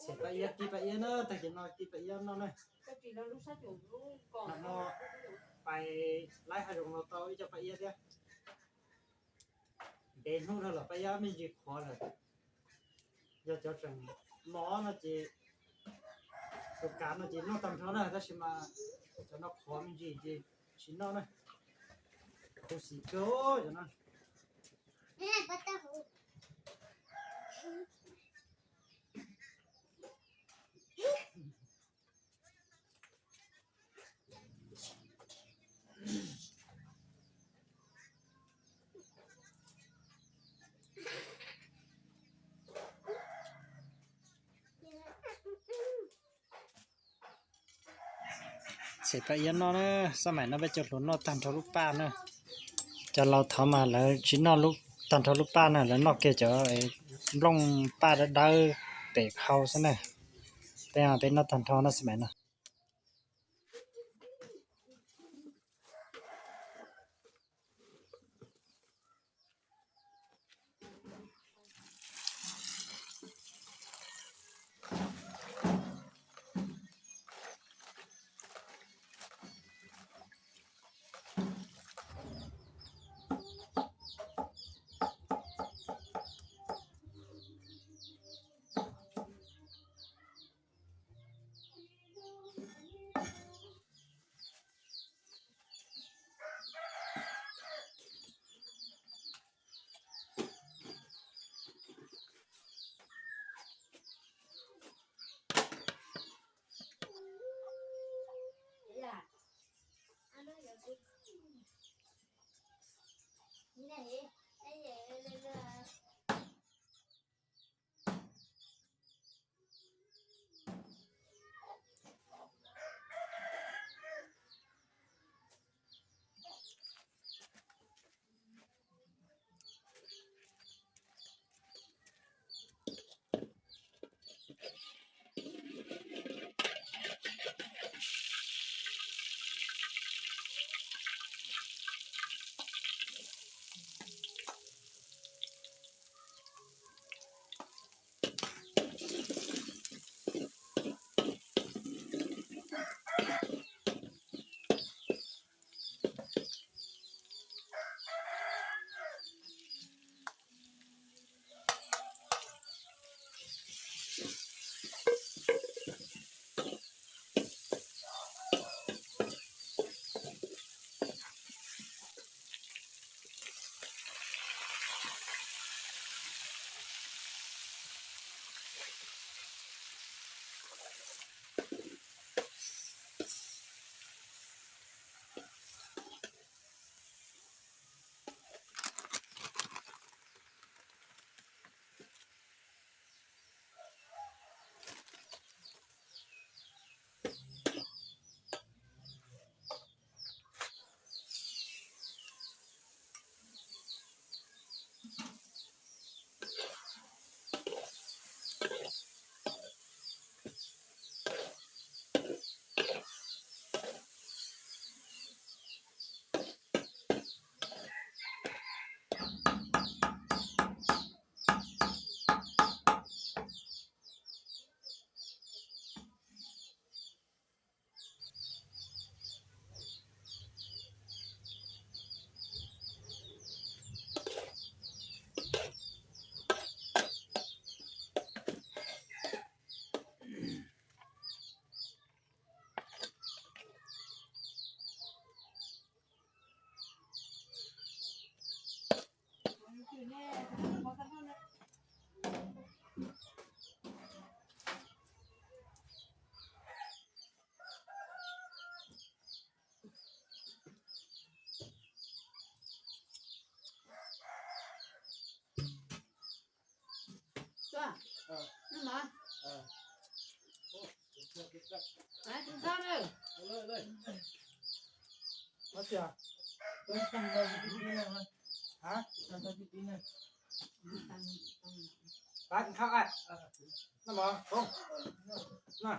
Txhais paj iab, kib paj iab na, tag kis no kib paj iab noj na. Hnub no pais laib hav zoov los tau ib co paj iab thiab. Ntev hnub dhau los paj iab me ntsis qhuav lawm. Yog cov tseem mos no ces, tus kav no ces noj tag nrho na, tab sis mas cov no qhuav me ntsis ces tsis noj na. Khuv xim kawg cov no. Txhais paj iab noj na, xab maim no peb cov hluas noj tag nrho lub paj na. Cov laus thaud mas lawv tsis noj tag nrho lub paj na, lawv noj kiag cov nplooj paj dawb dawb pem hau xwb na. Peb, peb noj tag nrho no xab maim no. Pab khau a, no mov, no.